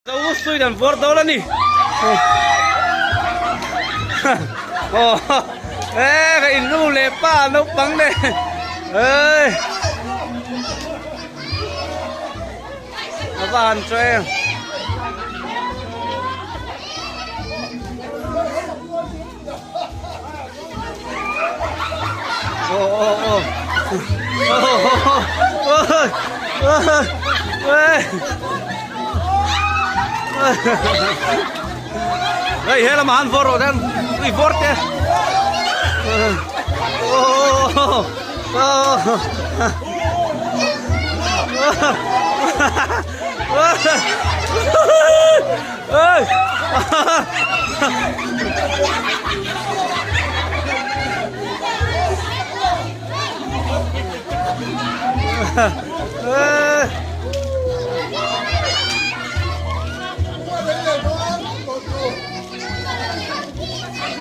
Zo Sweden vawr dawn a ni. Aw e ka in nu leh pa naupang leh ei a va han chaw em. Aw aw aw aw Hei he lamah han vawr rawh ten ui vawr te Ê!